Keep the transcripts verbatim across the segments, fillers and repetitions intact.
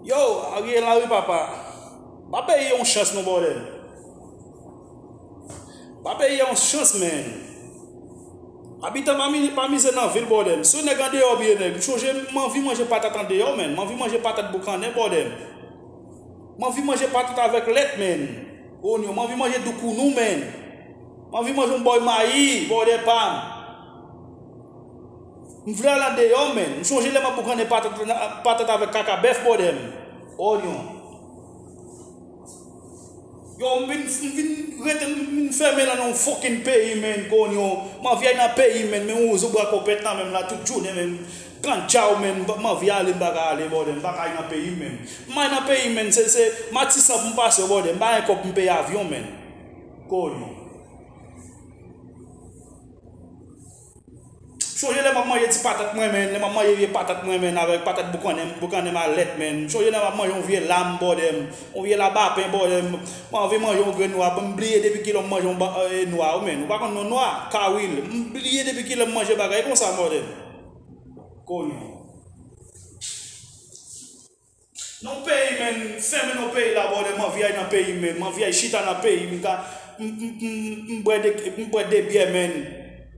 Yo, Ariel Henry, papa. Ba peyi a yon chans, non, bòdèm. Ba peyi a yon chans, man. Abitan pa mi-, pa mize nan vil, bòdèm. Si yon nèg andeyò byen, nèg, m sonje m anvi manje patat andeyò, man. M anvi manje patat boukannen, bòdèm. M anvi manje patat avèk lèt, man. Onyon, m anvi manje doukounou, man. M anvi manje yon bòy mayi, bòdè pa m. M vle al andeyò, man. M sonje lè m ap boukannen patat, patat avèk kaka bèf, bòdè m. Onyon. Yo, m vin, m vin rete, m vin fèmen nan yon fucking peyi, man, konyon. M anvi al nan peyi, man, men yon zoubra kopèt nan men m la tout jounen, man. Gandja w, man, m anvi ale, m pa ka ale, bòdè m, m pa ka al nan peyi, man. M al nan peyi, man, se, se Matisan pou m pase, bòdè m, m pa gen kòb pou m peye avyon, man. Konyon. Sonje lè m ap manje ti patat mwen, man, lè m ap manje vye patat mwen, man, avèk patat boukannen, boukannen malèt, man. Sonje lè m ap manje yon vye lam, bòdè m, yon vye labapen, bòdè m. M anvi manje yon grenn nwa, m bliye depi kilè m manje yon ba-, eh, nwa, wi, man. Ou pa konn non nwa? Kawil. M bliye depi kilè m manje bagay konsa, bòdè m. Konyon. Non peyi, man, fèmen non peyi la, bòdè, m anvi al nan peyi, man, m anvi al chita nan peyi, m ka, m, m, m, m bwè de, m bwè de byè, man.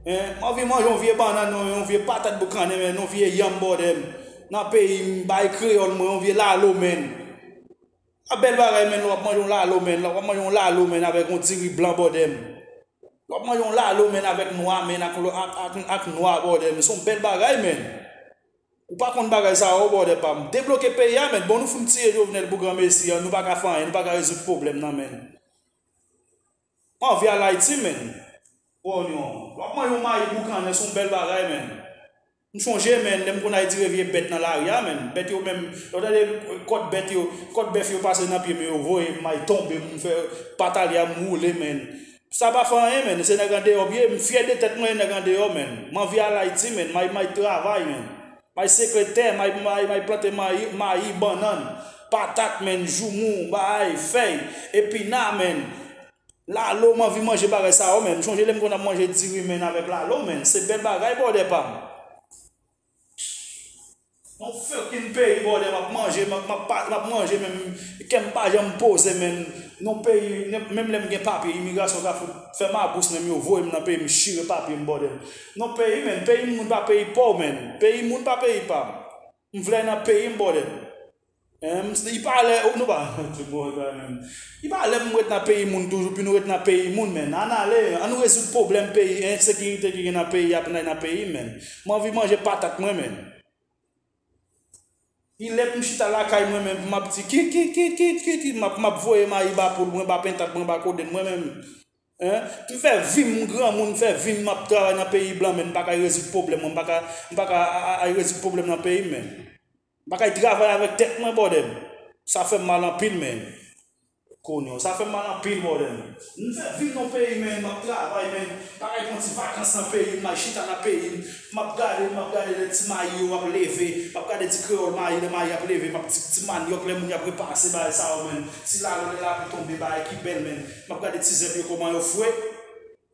Hein? M anvi manje yon vye bannann, yon, yon vye patat boukannen, man, yon vye yanm, bòdè, nan peyi m, bay kreyòl mwen, yon vye lalo, man. A bèl bagay, man, lè w ap manje yon lalo, man, lè w ap manje yon lalo, man, avèk yon diri blan, bòdè m. Lè w ap manje yon lalo, man, avèk nwa, man, ak, ak, ak, ak nwa, bòdè m. Se yon bèl bagay, man. Ou pa konn bagay sa yo, bòdè pa m. Debloke peyi a, man. Bon, nou fin tiye Jovenel pou granmesi an, nou pa ka fè anyen, nou pa ka rezoud pwoblèm nan, man. M anvi al Ayiti, man. Onyon. W ap manje yon mayi boukannen, se yon bèl bagay, man. M sonje, man, lè m konn al tire vye bèt nan lari a, man. Bèt yo menm, lè w tande kòd bèt yo, kòd bèf yo pase nan pye m, yo voye m, m al tonbe, m fè patalya, m woule, man. Sa pa fè anyen, man. Se nèg andeyò m ye, m fyè de tèt mwen, nèg andeyò, man. M anvi al Ayiti, man. M al, m al travay, man. M al sekretè, m al, m al, m al plante mayi, mayi, bannann, patat, man, joumou, bay, fèy, epina, man. Lalo, m anvi manje bagay sa yo, man. M sonje lè m konn ap manje diri, man, avèk lalo, man. Se bèl bagay, bòdè pa m. Yon fucking peyi, bòdè, m ap manje, m ap, m ap pa, m ap manje, men kè m pa janm poze, man. Non peyi, menm lè m gen papye, imigrasyon ka fout fè mabous nan m, yo voye m nan peyi m, chire papye m, bòdè. Non peyi, man, peyi moun pa peyi pa w, man. Peyi moun pa peyi pa m. M vle nan peyi m, bòdè. Em, li pa lè, oh, nou pa, ti bò, li pa lè m ret nan peyi moun toujou, pi nou ret nan peyi moun, man. Ann ale, ann nou rezoud pwoblèm peyi, ensekirite ki gen nan peyi a, pou n al nan peyi, man. M anvi manje patat mwen, man. Li lè pou m chita lakay mwen, man, pou m ap di, kit, kit, kit, kit, kit, kit, m ap, m ap voye mayi ba poul mwen, ba pentat mwen, ba kodenn mwen, man. Hein? M fè vi m granmoun, m fè vi m, m ap travay nan peyi blan, man. M pa ka rezoud pwoblèm mwen, m pa ka, m pa ka a, a, a rezoud pwoblèm nan peyi m, man. M pa ka travay avèk tèt mwen, bòdè m. Sa fè m mal anpil, man. Konyon, sa fè m mal anpil, bòdè m. M fè vi m nan peyi, man, m ap travay, man. M pa ka pran ti vakans nan peyi m, m al chita nan peyi m. M ap gade, m ap gade lè ti mayi yo ap leve. M ap gade ti kreyòl mayi, lè mayi ap leve. M ap ti, ti manyòk, lè moun y ap repase bagay sa yo, man. Ti lalo, lè lapli tonbe, bagay ki bèl, man. M ap gade ti zèb yo, kòman yo fre.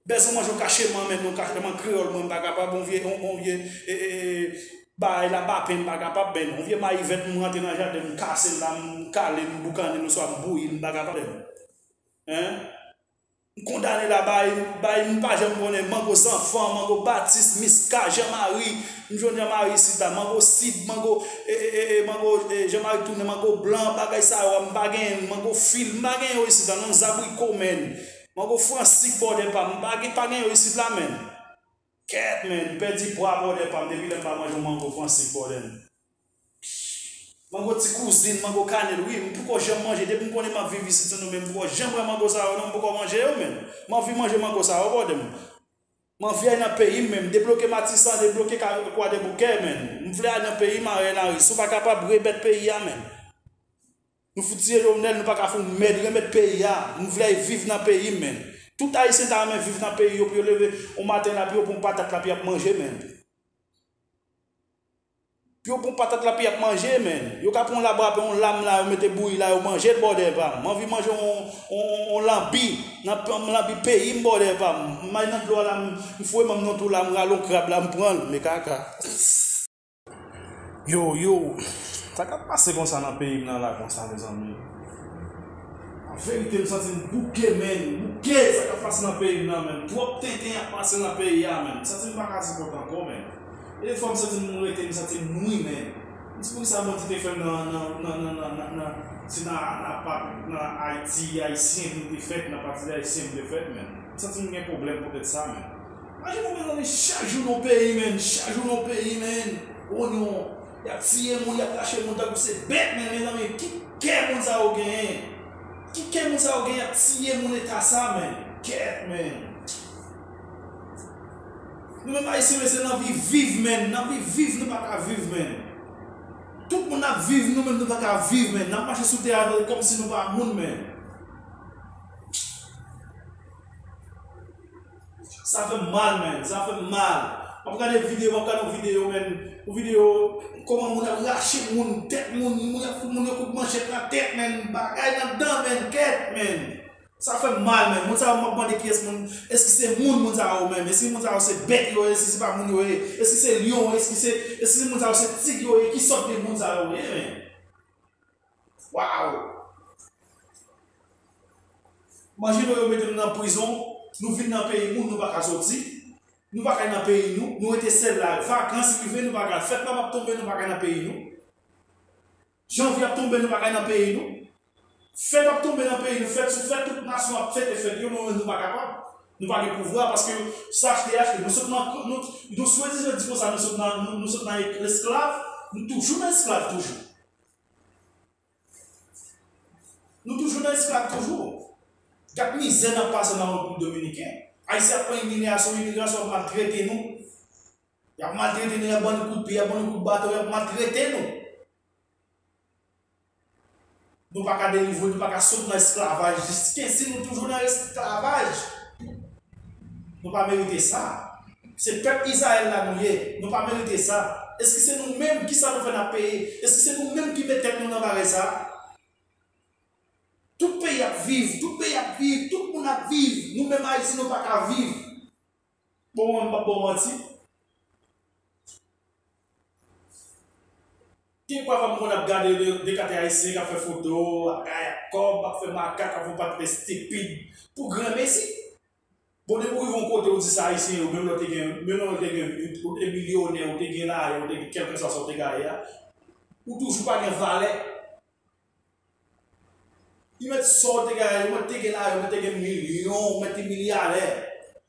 Bèz, ou manje yon kacheman, man, yon kacheman kreyòl, mwen, m pa kapab, yon vye, yon, yon vye, e, e, e, bagay labapen, m pa kapab, man. Yon vye mayi vèt, m rantre nan jaden, m kase l la, m kale l, m boukannen l, oswa m bouyi l, m pa kapab, man. Hein? M kondane la, bay, bay, m pa janm konnen, mango zanfan, mango batis, miska, janmari, m jwenn janmari isit la, mango sid, mango, e, e, e, e, mango, e, janmari tounen, mango blan, bagay sa yo, m pa genyen, mango fil, m pa genyen yo isit la, non, zabriko, man. Mango fransik, bòdè pa m, m pa gen, pa gen yo isit la, man. Kèt, man, m pèdi pwa, bòdè pa m, depi lè m pa manje yon mango fransik, bòdè m. Mango ti kouzin, mango kanèl, wi, m poko janm manje, depi m konnen m ap viv isit, se nou menm, m poko janm wè mango sa yo, non, m poko manje yo, man. M anvi manje mango sa yo, bòdè m. M anvi al nan peyi m, man, debloke Matisan, debloke Ka-, Kwadèboukè, man. M vle al nan peyi m, Ariel Henry, si w pa kapab, remèt peyi a, man. Nou fout tiye Jovenel, nou pa ka fè yon mèd, remèt peyi a. Nou vle al viv nan peyi, man. Tout Ayisyen ta renmen viv nan peyi yo, pou yo leve yon maten la, pou yo pran patat la, pou y ap manje, man. Pou yo pran patat la, pou y ap manje, man. Yo ka pran yon labrape, yon lam la, yo mete bouyi la, yo manje l, bòdè pa m. M anvi manje yon, yon, yon, yon lanbi, nan p-, lanbi peyi m, bòdè pa m. M al nan dlo a la, m, m foure men m nan twou la, m rale yon krab la, m pran l, men kaka. Yo, yo. Sa k ap pase konsa nan peyi m nan la konsa, mezanmi? An verite, m santi m bouke, menn. Bouke, sa k ap pase nan peyi m nan, menn. Twòp tenten ap pase nan peyi a, menn. M santi m pa ka sipòte ankò, menn. E defwa, m santi m rete, m santi m nwi, menn. M di poukisa Bondye te fè m nan, nan, nan, nan, nan, nan, nan, se nan, nan, pa, nan Ayiti, Ayisyen pou m te fèt, nan pati Ayisyen pou m te fèt, menn. M santi m gen pwoblèm poutèt sa, menn. Imajine w, mezanmi, chak jou nan peyi, menn. Chak jou nan peyi, menn. Onyon, y ap tiye moun, y ap rache moun tankou se bèt, menn, mezanmi. Ki kè moun sa yo genyen? Ki kè moun sa yo genyen ap tiye moun eta sa, menn? Kèt, menn. Nou menm Ayisyen, men se nan vi viv, menn. Nan vi viv, nou pa ka viv, menn. Tout moun ap viv, nou menm nou pa ka viv, menn. N ap mache sou tè a kòmsi nou pa moun, menn. Sa fè m mal, menn. Sa fè m mal. M ap gade videyo, m ap gade yon videyo, menn. Yon videyo, kòman moun ap rache moun, tèt moun, moun ap fout moun yo kout manchèt nan tèt, menn. Bagay nan dan, menn. Kèt, menn. Sa fè m mal, menn. Moun sa yo, m ap mande kiyès moun, èske se moun, moun sa yo menm? Èske moun sa yo se bèt yo ye? Èske se pa moun yo ye? Èske se lyon? Èske se, èske se moun sa yo se tig yo ye? Ki sòt de moun sa yo ye, menn? Waw! Imajine w, yo mete nou nan prizon, nou vin nan peyi moun, nou pa ka soti, nou pa ka nan peyi nou, nou rete sèl la. Vakans rive, nou pa ka, fèt la p ap tonbe, nou pa ka nan peyi nou. Janvye ap tonbe, nou pa ka nan peyi nou. Fèt ap tonbe nan peyi nou, fèt sou fèt, tout nasyon ap fete fèt yo, nou menm nou pa kapab. Nou pa gen pouvwa, paske sa achte, achte. Nou sot nan, nou, nou swadizan di konsa, nou sot nan, nou, nou sot nan esklav, nou toujou nan esklav toujou. Nou toujou nan esklav toujou. Gad mizè n ap pase nan Repiblik Dominiken. Ayisyen ap pran imilyasyon, imilyasyon ap maltrete nou. Y ap maltrete nou, y ap ban nou kout pye, y ap ban nou kout baton, y ap maltrete nou. Nou pa ka delivre, nou pa ka sot nan esklavaj. Jiskaske nou toujou nan esklavaj. Nou pa merite sa. Se pèp Izrayèl la nou ye. Nou pa merite sa. Èske se nou menm? Kisa nou fè n ap peye? Èske se nou menm ki met tèt nou nan bagay sa? Tout peyi ap viv, tout peyi ap viv, tout moun ap viv. Nou menm Ayiti, nou pa ka viv. Bon, mwen, m p ap ba w manti. Gen pafwa m konn ap gade de, de katè ayisyen k ap fè foto, ap gaye ak kòb, ap fè makak, ap fè yon pakèt estipid pou granmesi. Bon, depi w rive yon kote, ou di se ayisyen yo, menm lè w te gen, menm lè w te gen, ou te milyonè, ou te gen lari, ou te gen kèlkeswa sa w te gaye a, ou toujou pa gen valè. Li mèt sa w te gaye, ou mèt te gen lari, ou mèt te gen milyon, ou mèt te milyadè.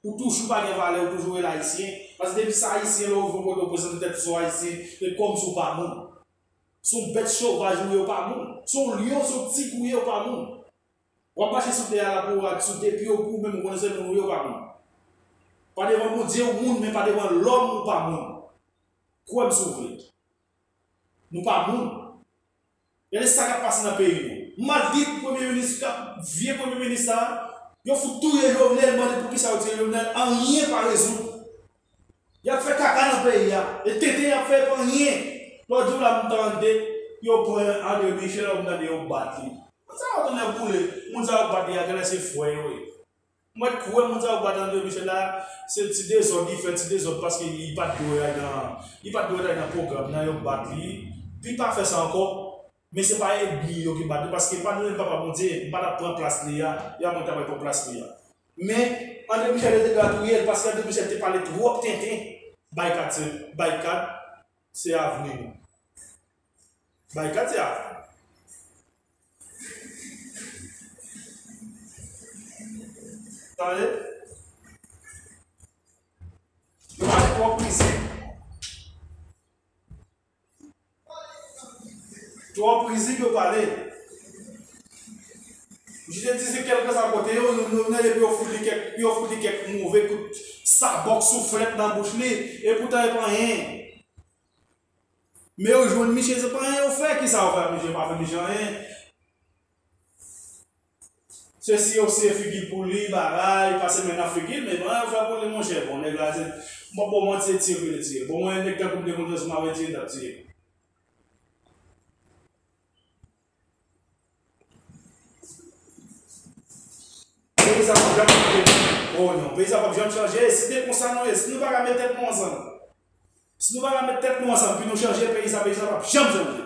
Ou toujou pa gen valè, ou toujou rele ayisyen. Paske depi se ayisyen, lè w rive yon kote, ou prezante tèt ou se yon ayisyen, e kòmsi w pa moun. Se yon bèt sovaj ou ye, ou pa moun. Se yon lyon, se yon tig ou ye, ou pa moun. W ap mache sou tè a la pou w sou de pye w, pou ou menm ou konnen se moun ou ye, ou pa moun. Pa devan Bondye ou moun, men pa devan lòm ou pa moun. Kwè m si w vle. Nou pa moun. Gade sa k ap pase nan peyi nou. M mal di pou premye minis, vye premye minis sa a, yo fout touye Jovenel, mande poukisa yo tiye Jovenel, anyen pa rezoud. Y ap fè kaka nan peyi a. E tenten y ap fè, pa anyen. Lòt jou la, m tande yo pran André Michel, m tande yo bat li. Moun sa yo tonnè boule. Moun sa yo bat li a, genlè se frè yo ye. Mwen kwè moun sa yo bat André Michel la, se ti dezòd li fè, ti dezòd paske li pa t dwe al nan, li pa t dwe al nan pwogram nan, yo bat li. Li pa fè sa ankò. Men se pa ènmi yo ki bat li, paske pa nou menm Papa Bondye, m pa t ap pran plas li a, y a mwen k ta pral pran plas li a. Men, André Michel yo te dwe touye l, paske André Michel te pale twòp tenten. Baykat se, Baykat se avni nou. Baykat se avni nou. Tande? Yo pale twòp rizib. Twòp rizib yo pale. Misye te di se kèlkeswa kote yo, yo, yo, yo, epi yo fout li kèk, yo fout li kèk move kout sabòk souflèt nan bouch li, e poutan e pa anyen. Men yo jwenn misye, se pa anyen yo fè, kisa yo fè misye, pa fè misye anyen. Se si yo siye figi l pou li, bagay, pase men nan figi l, men pa anyen yo fè pou li, monchè. Bon, nèg la, se, m p ap ba w manti, se tiye pou yo tiye. Bon, mwen, nèg tankou m te konn jwenn sou m ap tiye, m t ap tiye. Peyi sa p ap janm chanje. Oh non, peyi sa p ap janm chanje. Si te konsa nou ye, si nou pa ka met tèt nou ansanm, si nou pa ka met tèt nou ansanm, pou nou chanje peyi sa, peyi sa p ap janm chanje.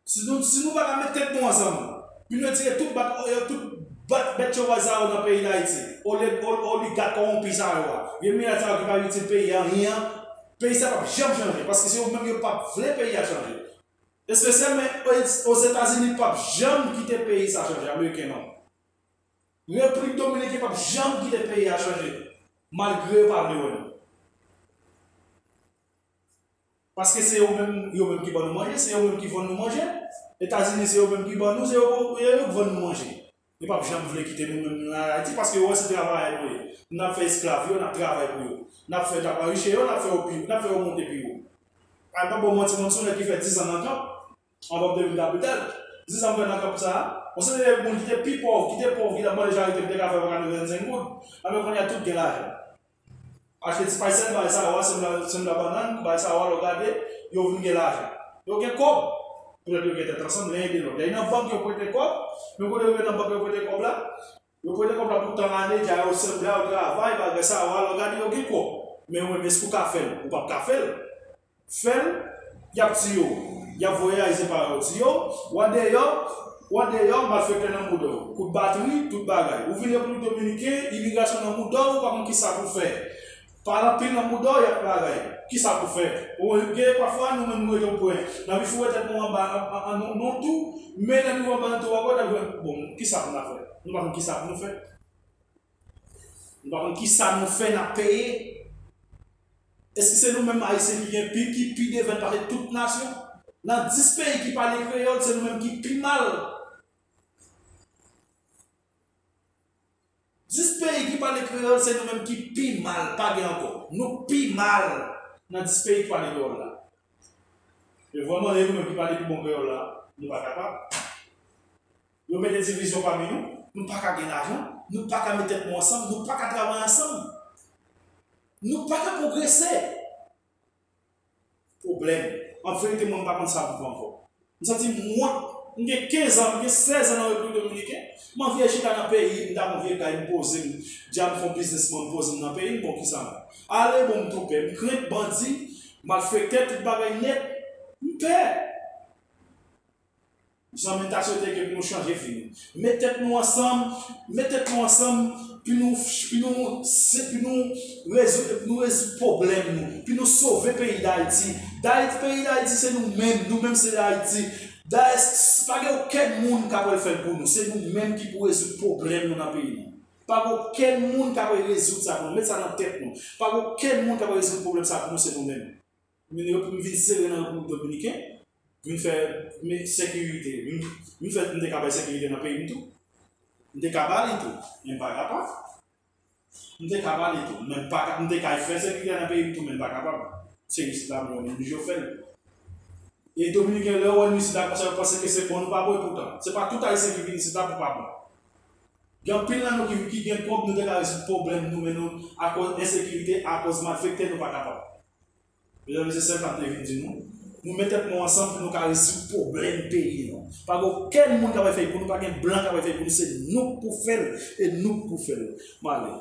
Si nou, si nou pa ka met tèt nou ansanm, pou nou retire tout bat, tout bat bèt sovaj sa yo nan peyi Dayiti, olye, ol-, oligak kòwonpi sa yo a, vye milat sa yo ki pa itil peyi a anyen an, peyi sa p ap janm chanje, paske se yo menm yo p ap vle peyi a chanje. Espesyalman Ozetazini p ap janm kite peyi sa chanje, Ameriken non. Repiblik Dominiken p ap janm kite peyi a chanje, malgre yo pa vle wè nou. Paske se yo menm, yo menm ki ban nou manje, se yo menm ki vann nou manje. Etazini se yo menm ki ban nou, se yo, yo, yo ki vann nou manje. Yo p ap janm vle kite nou menm nan Ayiti, paske yo wè se travayè nou ye. N ap fè esklav yo, n ap travay pou yo. N ap fè, n ap anrichi yo, n ap fè yo pi, n ap fè yo monte pi wo. A, m p ap ba w manti, mwen se yon nèg ki fè diz an nan kanp. Anvan m te vin kapital, diz an m fè nan kanp sa a, yon seri de moun ki te pi pòv, ki te pòv, ki t ap mande charite, m te ka fè pou katrevensenk goud. Anben kounye a tout gen lajan. Achte ti pay sèl, bay sa yo a, sèl la, sèl la bannann, bay sa yo a, lè w gade, yo vin gen lajan. Yo gen kòb. Poutèt yo gen tèt ansanm, len ede lòt. Lè nan bank yo prete kòb, men kote yo rive nan bank yo prete kòb la, yo prete kòb la pou tan ane, dja yo sèl la, yo travay, bagay sa yo a, lè w gade, yo gen kòb. Men yo menm, èske w ka fè l? Ou p ap ka fè l. Fè l, y ap tiye w. Y ap voye Ayisyen pa yo tiye w. W andeyò, w andeyò, malfektè nan mouda w. Kout batri, tout bagay. Ou vin Repiblik Dominiken, imigrasyon nan mouda w, ou pa konn kisa pou fè. Pale anpil nan mouda w, y ap bagay. Kisa pou fè? Ou gen pafwa, nou menm nou rete yon pwen. N ap foure tèt nou anba, an, an, an, nan, nan tou, men lè nou anba nan tou ankò, n ap jwenn, bon, kisa pou n ap fè? Nou pa konn kisa pou nou fè. Nou pa konn kisa nou fè, n ap peye. Èske se nou menm Ayisyen ki gen pi, ki pi devèn pase tout nasyon? Nan dis peyi ki pale kreyòl, se nou menm ki pi mal. Dis peyi ki pale kreyòl, se nou menm ki pi mal, pa gen ankò. Nou pi mal nan dis peyi ki pale kreyòl la. E vrèman, e nou menm ki pale pi bon kreyòl la, nou pa kapab. Yo mete divizyon pami nou, nou pa ka gen lajan, nou pa ka met tèt nou ansanm, nou pa ka travay ansanm. Nou pa ka pwogrese. Pwoblèm. An verite, mwen, m pa konn sa pou fè ankò. M santi m wont. M gen kenz an, m gen sèz an nan Repiblik Dominiken. M anvi al chita nan peyi m, m ta anvi al kay m poze m, dja m fè yon biznisman, m poze m nan peyi m, bon, kisa m? Ale, bon, m tou pè. M krent bandi, malfektè, tout bagay nèt. M pè. Zanmi, m ta swete ke pou nou chanje vi nou. Met tèt nou ansanm, met tèt nou ansanm, pou nou, pou nou, se pou nou rezoud, pou nou rezoud pwoblèm nou, pou nou sove peyi Dayiti. Dayiti, peyi Dayiti, se nou menm, nou menm se Dayiti. Dayiti, pa gen okenn moun k ap al fè l pou nou, se nou menm ki pou rezoud pwoblèm nou nan peyi nou. Pa gen okenn moun k ap rezoud sa pou nou, met sa nan tèt nou. Pa gen okenn moun k ap rezoud pwoblèm sa pou nou, se nou menm. M vin, m vin sere nan Repiblik Dominiken, vin fè, men sekirite, vin, vin fè, m te ka bay sekirite nan peyi m tou. M te ka ba li tou, men m pa kapab. M te ka ba li tou, men m pa ka, m te ka fè sekirite nan peyi m tou, men m pa kapab. Se isit la m wè moun yo fè l. E Dominiken, lè yo wè nou isit la konsa, yo panse ke se bon nou pa bon, epoutan, se pa tout Ayisyen ki vin isit la pou pa bon. Gen anpil nan nou ki, ki gen kòb, nou te ka rezoud pwoblèm nou, men nou, akoz ensekirite, akoz malfektè, nou pa kapab. Medam e mesye, sèl sa m te vin di nou, nou met tèt nou ansanm pou nou ka rezoud pwoblèm peyi nou. Pa gen okenn moun k ap fè l pou nou, pa gen blan k ap fè l pou nou, se nou k pou fè l, e nou k pou fè l. M ale.